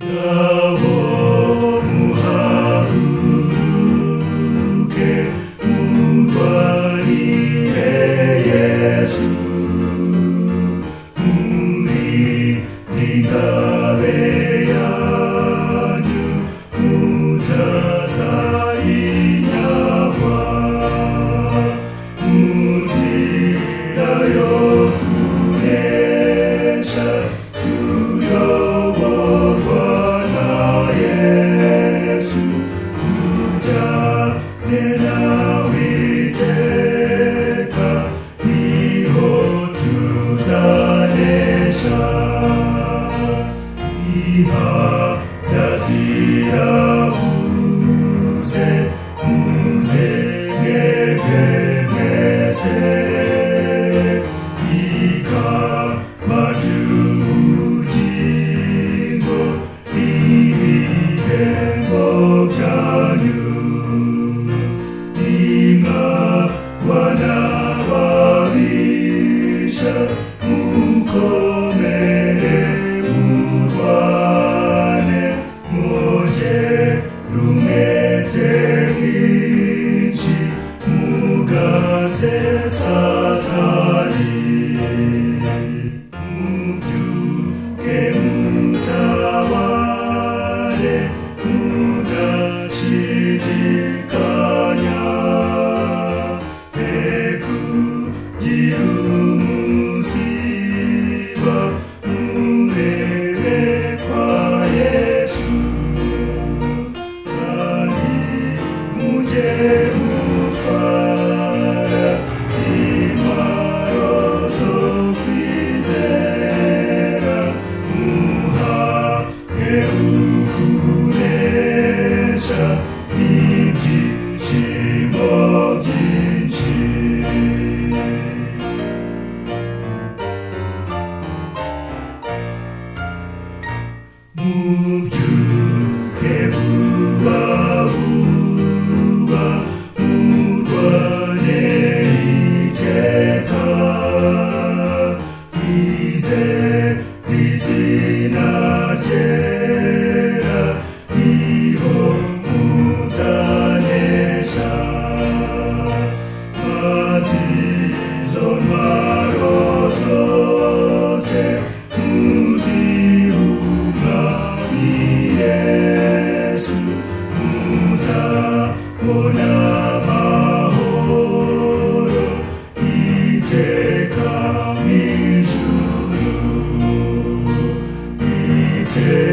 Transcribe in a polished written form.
Ngaho muhaguruke murwanire Yesu, muri n'ingabe yanyu mutazayinyagwa, mu nzira yo kunesha tuyoborwa na Yesu, tujyane nawe iteka niho tuzanesha. Impanda ziravuze, muze mwebwe mwese, ikamba ry'ubugingo n'ibihembo byanyu, nimwagwa n'ababisha mukomere murwane, mwongere umwete mwinshi muganze Satani. Mubyuke mutabare mudashidikanya, hekugira umusiba murebe kwa Yesu, kandi mujye mutwara intwaro zo kwizera, muhabwe ukunesha n'ibyishimo byinshi. Mubyuke vuba vuba murwane iteka, mwizere izina ryera niho muzanesha, maze izo ntwaro zose muzihuma Yesu, muzabona amahoro iteka mw'ijuru, iteka.